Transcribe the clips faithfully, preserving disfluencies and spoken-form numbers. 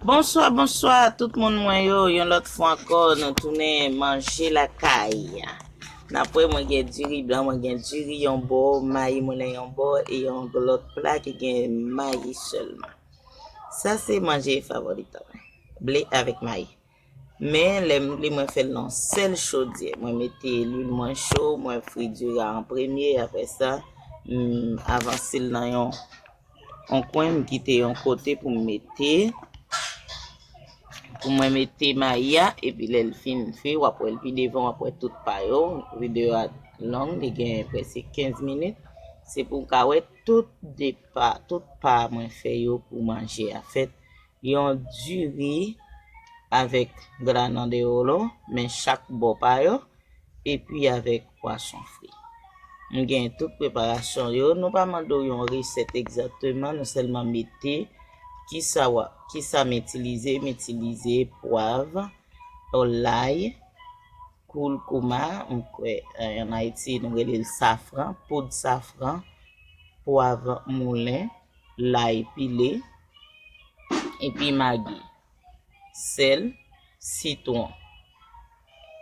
Bonswa, bonswa tout moun mwen yo. Yon lòt fwa ankò, nou tounen manje lakay. N ap wè, mwen gen diri blan, mwen gen diri yon bò, mayi moulen yon bò, e yon lòt pla ki gen mayi sèlman. Sa se manje favoritan mwen. Ble avèk mayi. Men, lè m ble, mwen fè l nan sèl chodyè. Mwen mete lwil mwen cho, mwen fri diri a an premye, apre sa, m avanse l nan yon, yon kwen, m kite yon kote pou m mete, pou mwen mete mayi a, epi lè l fin fri, w ap wè l pi devan, w ap wè tout pa yo. Videyo a long, li gen prèske kenz minit. Se pou w ka wè tout de pa, tout pa mwen fè yo pou manje a fèt. Yon diri avèk granan de wolo, men chak bò pa yo, epi avèk pwason fri. M gen tout preparasyon yo. Nou pa mande w yon resèt egzakteman, nou sèlman mete kisa w, kisa m itilize, m itilize pwav, lay, koulkouma, m kwè, eh, ann Ayiti, nou rele l safran, poud safran, pwav moulen, lay pile, epi magi, sèl, sitwon.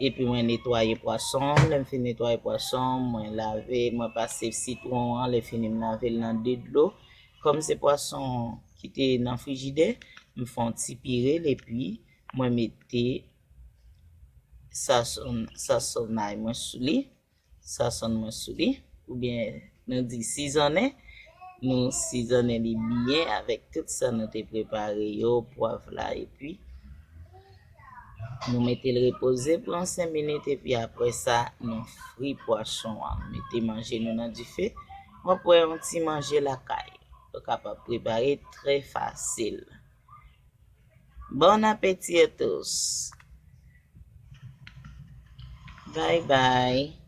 Epi mwen netwaye pwason. Lè m fin netwaye pwason, mwen lave, mwen pase sitwon an. Lè fini, m lave l nan de dlo. Kòm se pwason ki te nan frijidè, m fè yon ti pire l, epi mwen mete sasonn-, sasonay mwen sou li, sasonn mwen sou li, oubyen nou di sizonnen. Nou sizonnen li byen avèk tout sa nou te prepare yo, pwav la, epi nou mete l repoze pou yon senk minit, epi apre sa, nou fri pwason an. Mete manje nou nan dife. W ap wè yon ti manje lakay. Ou kapab prepare trè fasil. Bon appétit à tous. Bye bye.